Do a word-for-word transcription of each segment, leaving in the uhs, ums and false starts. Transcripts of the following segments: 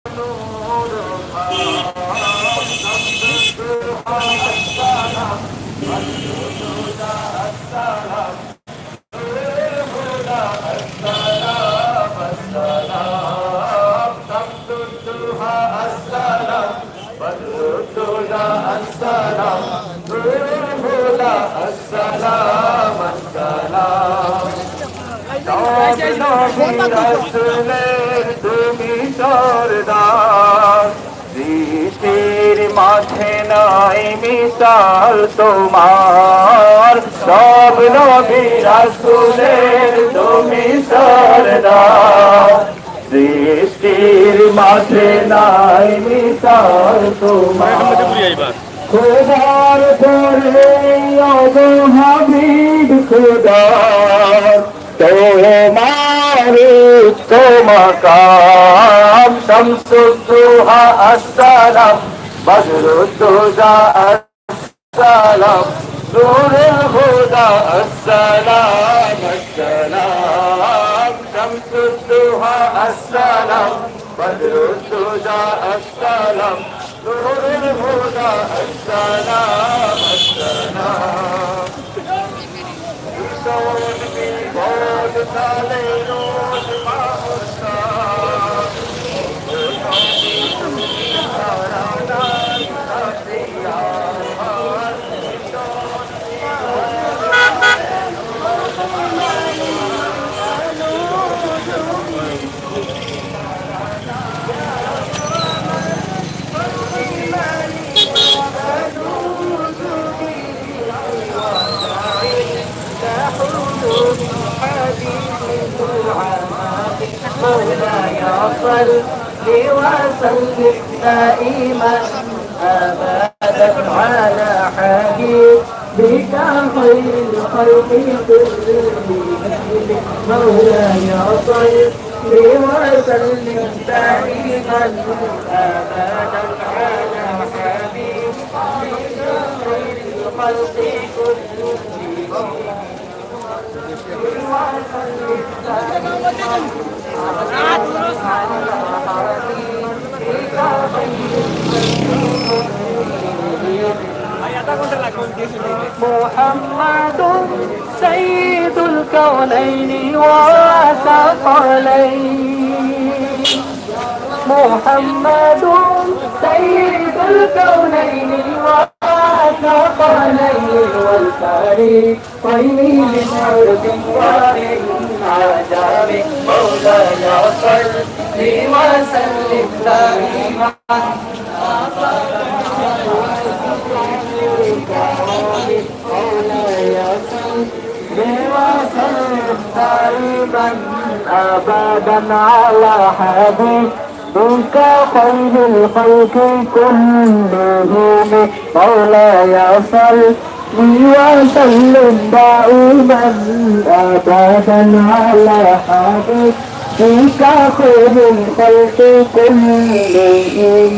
সব নবী রাসূলের তুমি সর্দার, সৃষ্টির মাঝে নাই মিসাল তোমার। সব নবী রাসূলের তুমি সর্দার, সৃষ্টির মাঝে নাই মিসাল তোমার। খোদার পরে অগো হাবিব খোদার, তোমার উচ্চ মাকাম। শামসুদ্দোহা আসসালাম, বদরুদ্দোজা আসসালাম, নূরুল হুদা আসসালাম, আসসালাম। শামসুদ্দোহা আসসালাম, বদরুদ্দোজা আসসালাম, নূরুল হুদা আসসালাম, আসসালাম। مولاي صل وسلم دائما أبدا على حبيبك خير الخلق كلهم. مولاي صل وسلم دائما أبدا على حبيبك خير الخلق كلهم. محمد سيد الكونين والثقلين. محمد سيد الكونين والثقلين والفريقين من عرب ومن عجم. مولاي صل وسلم دائما أبدا على حبيبك خير الخلق كلهم. مولاي صل وسلم دائما أبدا على حبيبك خير الخلق كلهم. مولاي صل وسلم دائما أبدا على حبيبك خير الخلق كلهم.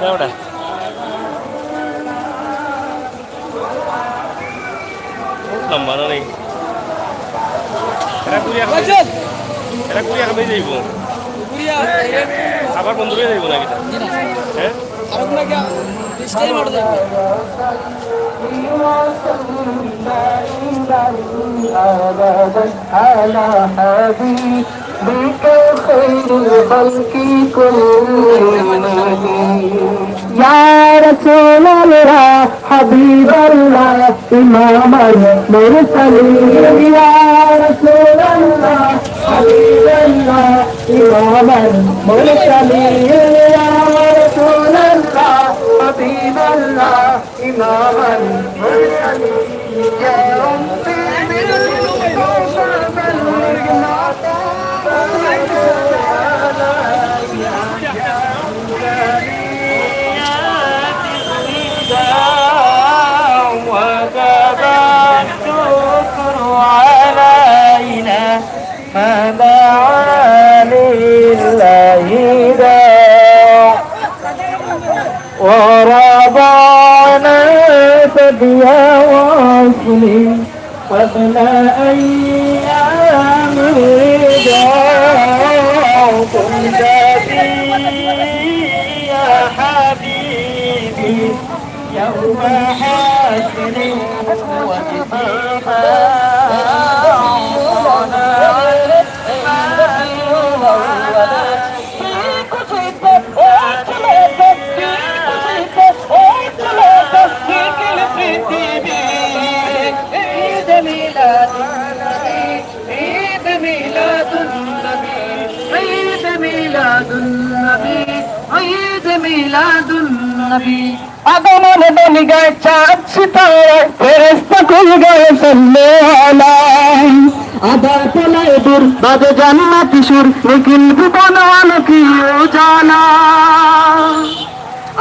কেমনটা? লম্বা না নি? এরা কুড়ি এখন, এরা কুড়ি এখন বেজে যাইব। আবার বন্ধ হয়ে যাইব নাকি? হ্যাঁ? على حبيبك خير الخلق كلهم. يا رسول الله، حبيب الله، إمام المرسلين. يا رسول الله، حبيب الله، إمام المرسلين. يا رسول الله، حبيب الله، إمام المرسلين. يا ربي من المصطفى بلغنا وغاب الشكر علينا ما دعا لله. وصلي قبل أيام الرضا. كنت بي يا حبيبي يوم حشر وتفاقا. عيد ميلاد النبي، عيد ميلاد النبي، عيد ميلاد النبي، عيد ميلاد النبي. আগমন ধ্বনি গায় চাঁদ সিতারা, ফেরেশতা কুল গায় সাল্লু আলা। আদার পলায় দূর বাজে জান্নাতি সুর, নিখিল ভুবন আলোকি উজালা।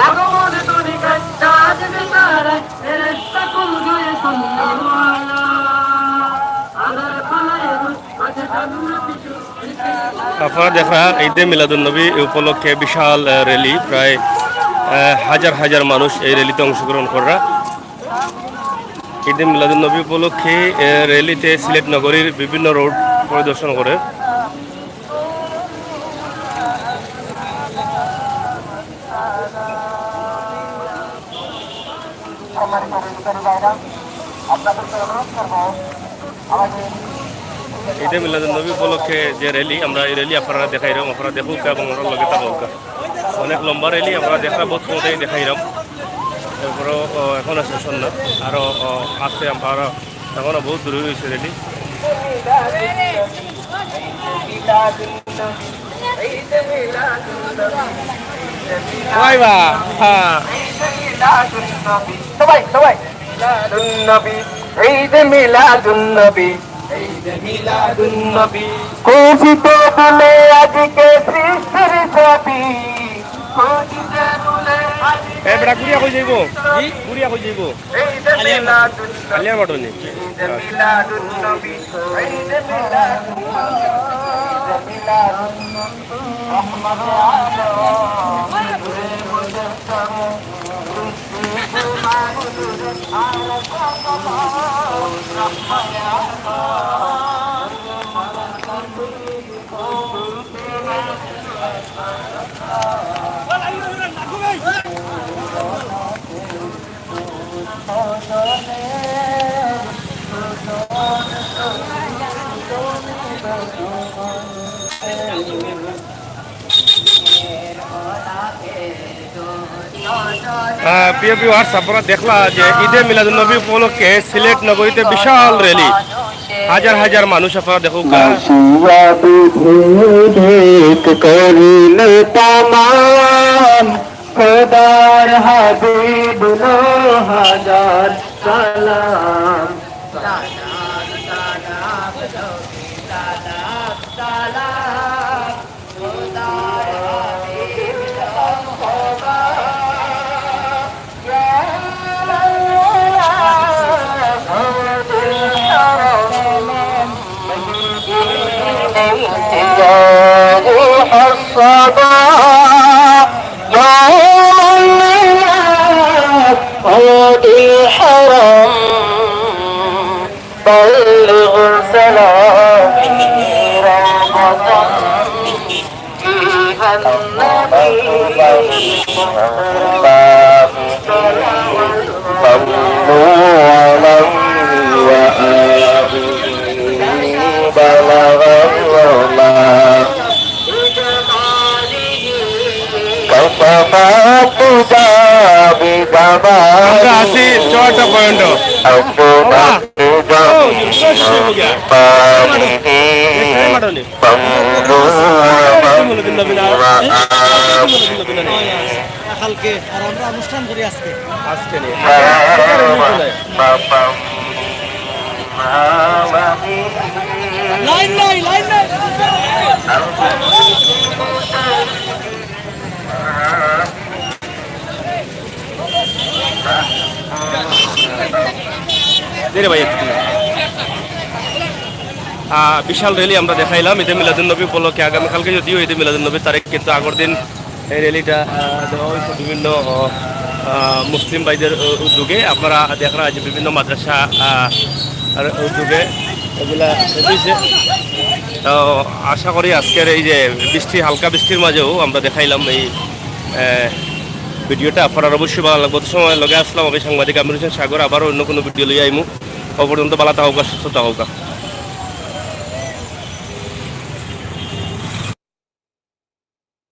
আগমন ধ্বনি গায় চাঁদ সিতারা, ফেরেশতা কুল গায় সাল্লু আলা। আদার পলায় দূর বাজে জান্নাতি সুর। আপনারা দেখরা ঈদে মিলাদুন নবী উপলক্ষে বিশাল, আহ, র‍্যালি, প্রায়, আহ, হাজার হাজার মানুষ এই র‍্যালিতে অংশগ্রহণ কররা। ঈদে মিলাদুন নবী উপলক্ষে, আহ, র‍্যালিতে সিলেট নগরীর বিভিন্ন রোড পরিদর্শন করে। ঈদে মিলাদুন নবী উপলক্ষে যে র‍্যালি, আমরা এই র‍্যালি আপনারা দেখাইরাম, আপনারা দেখউক্কা এবং আমরার লগে থাকউক্কা। অনেক লম্বা র‍্যালি, আপনারা দেখরা, বউত সময় দেখাইরাম। এরপরও, ও, এখনো শেষ অর না, আরো, ও, আছে, আমরা এখনো বউত দূরে রইছে র‍্যালি। ওই বা, হ্যাঁ। সবাই, সবাই। মিলাদুন নবী, ঈদ মিলাদুন নবী, ঈদ মিলাদুন নবী। খুশিতে দুলে আজকে সৃষ্টির ছবি। খুশিতে দুলে আজকে এ বেটা, গুড়িয়া কই যাইবো? জি? গুড়িয়া কই যাইবো? ঈদ মিলাদুন নবী, আলিয়া মাঠো নি? ঈদ মিলাদুন নবী, ঈদ মিলাদুন নবী, ঈদ মিলাদুন নবী। আহ, প্রিয় viewers, আপনারা দেখলা যে ঈদে মিলাদুন নবী উপলক্ষে সিলেট নগরীতে বিশাল র‍্যালি, হাজার হাজার মানুষ আপনারা দেখউক্কা। আসিয়া বিভেদ করিল তামাম, খোদার হাবিব লো হাজার সালাম। يوم الحرم بلغ سلامي روضة فيها النبي. صلوا عليه وآله بلغ العلا. كشف الدجى بجماله. আমরা আছি চুয়াডাঙ্গা পয়েন্ট। أفنى الدجى بجماله. صلوا عليه وآله. কালকে, আর আমরা অনুষ্ঠান করি আজকে। আজকে নি? লাইন নাই, লাইন নাই। দে রে ভাই, একটু। আহ, বিশাল র‍্যালি আমরা দেখাইলাম ঈদে মিলাদুন নবী উপলক্ষে। আগামীকালকে যদিও ঈদে মিলাদুন নবীর তারিখ, কিন্তু আগর দিন এই র‍্যালিটা, আহ, দেওয়া হয়েছে বিভিন্ন, আহ, আহ, মুসলিম ভাইদের উ-, উদ্যোগে আপনারা দেখরা যে বিভিন্ন মাদ্রাসা, আহ, আর উদ্যোগে এগুলা হইছে। তো আশা করি আজকের এই যে বৃষ্টি, হালকা বৃষ্টির মাঝেও আমরা দেখাইলাম এই, আহ, ভিডিওটা আপনারা অবশ্যই ভালা লাগবো। তো সময় লগে আসলাম আমি সাংবাদিক আমির হোসেন সাগর, আবারও অন্য কোনো ভিডিও লইয়া আইমু। ও পর্যন্ত ভালা থাকউক্কা, সুস্থ থাকউক্কা।